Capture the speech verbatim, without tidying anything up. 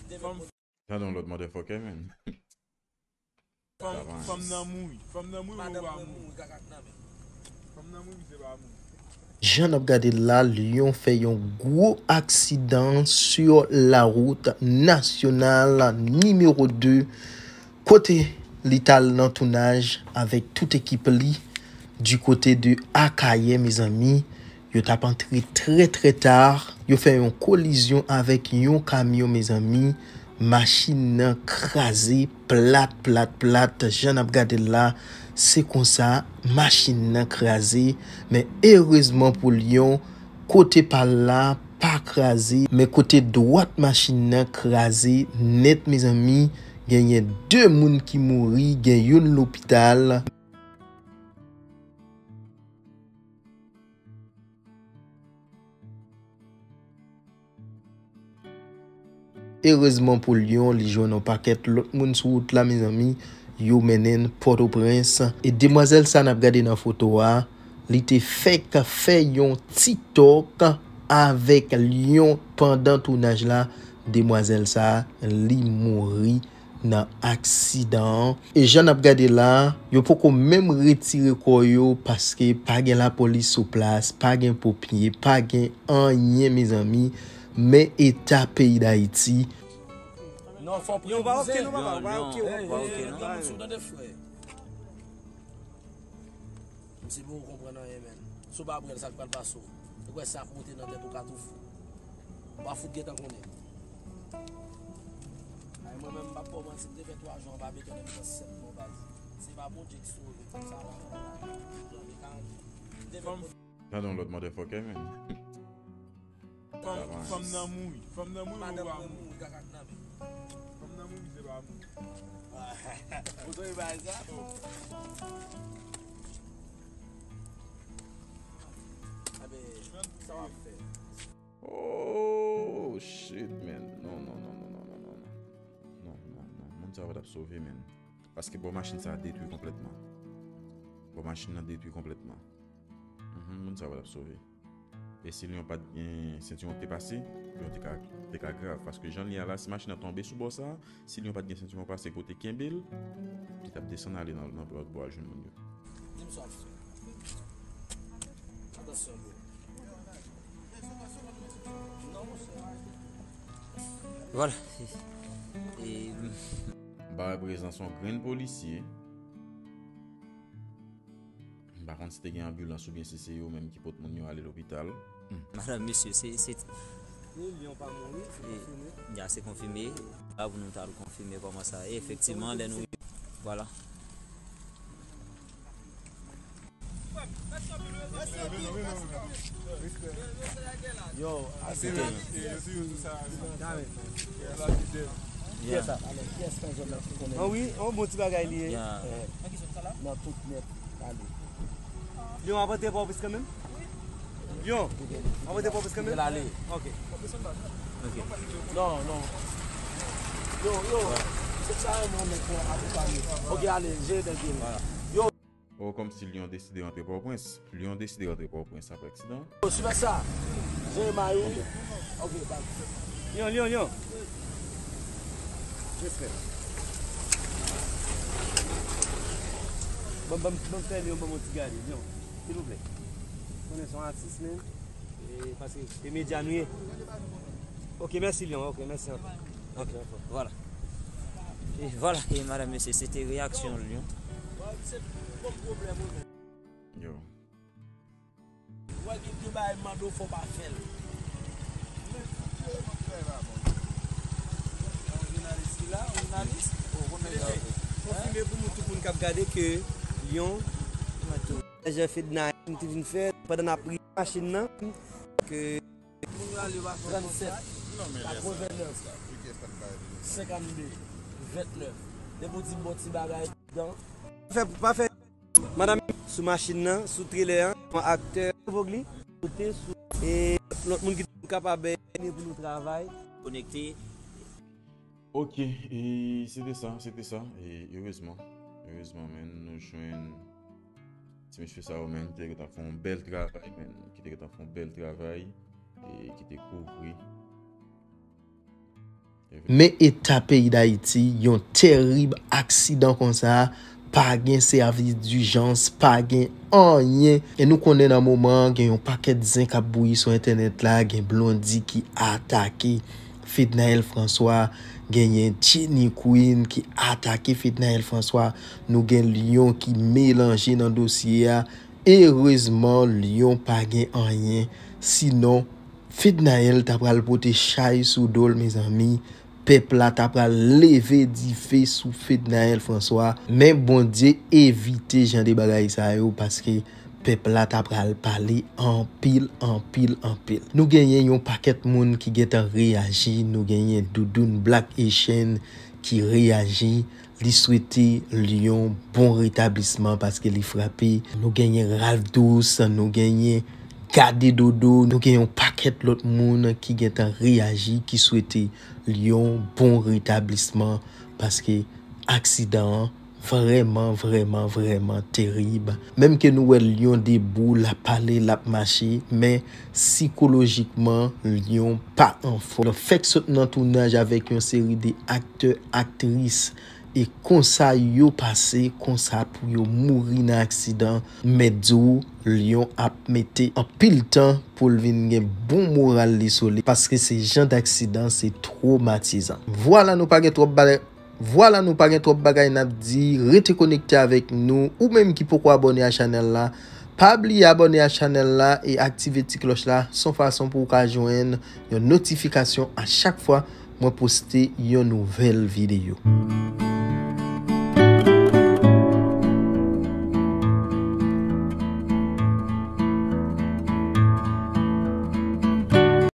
Tande yon lòt motherfucker, man. Fanm nan mouri. Fanm nan mouri, ou pa mouri. Fanm nan mouri, misye pa mouri. Jan n ap gade l la, Lion fè yon gwo aksidan sur la route nationale nimewo de, kote li t al nan tounaj avèk tout ekip li du côté de Akayè, mezanmi. Yo t ap antre trè, trè ta. Yo fè yon kolizyon avèk yon kamyon, mezanmi. Machin nan kraze, plat, plat, plat. Jan n ap gade l la, se konsa, machin nan kraze. Men erezman pou Lion, kote pa l la pa kraze, men kote dwat machin nan kraze nèt, mezanmi. Genyen de moun ki mouri, gen youn lopital. Erezman pou Lion, li jwenn yon pakèt lòt moun sou wout la, mezanmi. Yo mennen l Pòtoprens. E demwazèl sa n ap gade nan foto a, li te fèk fè yon TikTok avèk Lion pandan tounaj la. Demwazèl sa, li mouri nan aksidan an. E jan n ap gade la, yo poko menm retire kò yo paske pa gen lapolis sou plas, pa gen ponpye, pa gen anyen, mezanmi. Men eta peyi Dayiti. Non, fò priyoze. Non, pa oke, non, papa, pa oke, pa oke, non. Misye poko konprann anyen, menn. Si w pa pran l, sa k pral pase w? Ou kwè sa ap monte nan tèt ou ka tou fou? Ou pa fout gentan konnen. Ay, mwen menm, m p ap ba w manti, m te fè twa jou anba beton, m pran sèt mwa baz. Se pa Bondye ki sove m, sa pa fè m la. M te fè Tande yon lòt motherfucker, man. Fanm nan mouri. Fanm nan mouri, ou pa mouri. Fanm nan mouri, misye pa mouri. Ou sonje bagay sa? Abe, sa w ap fè? Oh shit, man. Non, non, non, non, non, non, non, non. Non, non, non. Moun sa yo pa t ap sove, man. Paske bò machin sa a detwi konplètman. Bò machin nan detwi konplètman. Mhm, moun sa yo pa t ap sove. E si Lion pa t gen sentiwon k te pase, Lion te ka, te ka grav. Paske jan l ye a la, si machin nan tonbe sou bò sa a, si Lion pa t gen sentiwon pase pou te kenbe l, li t ap desann ale nan, nan lòt bò a jwenn moun yo. Di m sa w ap fè. Atansyon, bro. Vwala. E, e, M pa wè prezans yon grenn polisye. M pa konn si te gen anbilans oubyen si se yo menm ki pot moun yo ale lopital. Madanm, mesye, se, se. Ni Lion pa mouri, se konfime. Ya, se konfime. La pou nou ta al konfime kòman sa ye. Efektivman, lè nou. Vwala. Yo, ase. An wi, an bon ti bagay li ye. Nan tout nèt, ale. Lion ap antre Pòtoprens kanmenm? Lion ap antre Pòtoprens kanmenm? Ale. Ok. Ok. Non, non. Yo, yo. Se sa yo nan men pou akonpanye. Ok, ale, jere tèt byen. Yo. Oh, kòmsi Lion deside rantre Pòtoprens. Lion deside rantre Pòtoprens apre aksidan. Yo, sipè sa. Jere may ou. Ok, bak. Lion, Lion, Lion. Respè. Ban, ban, ban m fè Lion ban m yon ti gade, Lion. Silvouplè. Konnen se yon atis, men. E, paske se medya nou ye. Ok, mèsi, Lion. Ok, mèsi anpil. Ok, vwala. E vwala, e madanm, mesye, se te reyaksyon Lion. Yo. Wè gen de bagay m mande w fò w pa fè l. Yon jounalis ki la, yon jounalis. Konfime pou nou tout moun k ap gade ke Lion Manager Fednaine te vin fè pandan n ap rive machin nan ke trannsèt, katrevennnèf, senkannde, vennèf. Depi w di m bon ti bagay dan. Pa fè, pa fè. Madanm sou machin nan, sou trelè an, yon aktè vogli, kote sou e lòt moun ki kapab vini pou nou travay. Konekte. Ok, e se te sa, se te sa. E erezman, erezman, men nou jwenn ti mesye sa yo, men ki te gentan fè yon bèl travay, men ki te gentan fè yon bèl travay e ki te kouvri. Men eta peyi Dayiti, yon terib aksidan konsa, pa gen sèvis dijans, pa gen anyen. E nou konnen nan moman an, gen yon pakèt zen k ap bouyi sou entènèt la, gen Blondy ki atake Fednaelle François, genyen Jenny Queen ki atake Fednaelle François, nou gen Lyon ki melanje nan dosye a. Erezman, Lyon pa gen anyen. Sinon, Fednaelle ta pral pote chay sou do l, mezanmi. Pèp la ta pral leve dife sou Fednaelle François. Men Bondye evite jan de bagay sa yo, paske pèp la ta pral pale anpil, anpil, anpil. Nou genyen yon pakèt moun ki gentan reyaji. Nou genyen Doudoune Black Haitian ki reyaji. Li swete Lyon bon retablisman paske li frape. Nou genyen Ralph Douce, nou genyen Gade Dodo, nou gen yon pakèt lòt moun ki gentan reyaji, ki swete Lyon bon retablisman paske aksidan an vrèman, vrèman, vrèman terib. Menm ke nou wè Lyon debou, l ap pale, l ap mache, men sikolojikman, Lyon pa anfòm. Fèk sot nan tounaj avèk yon seri de aktè, aktris, e konsa yo pase, konsa pou yo mouri nan aksidan. Mèt di w, Lyon ap mete anpil tan pou l vin gen bon moral li sou li, paske se jan d'aksidan, se twomatizan. Vwala, nou pa gen twòp bagay. Vwala, nou pa gen twòp bagay n ap di. Rete konekte avèk nou. Ou menm ki poko abòne a chanèl la, pa bliye abòne a chanèl la e aktive ti klòch la. Se yon fason pou w ka jwenn yon notifikasyon a chak fwa mwen poste yon nouvèl videyo.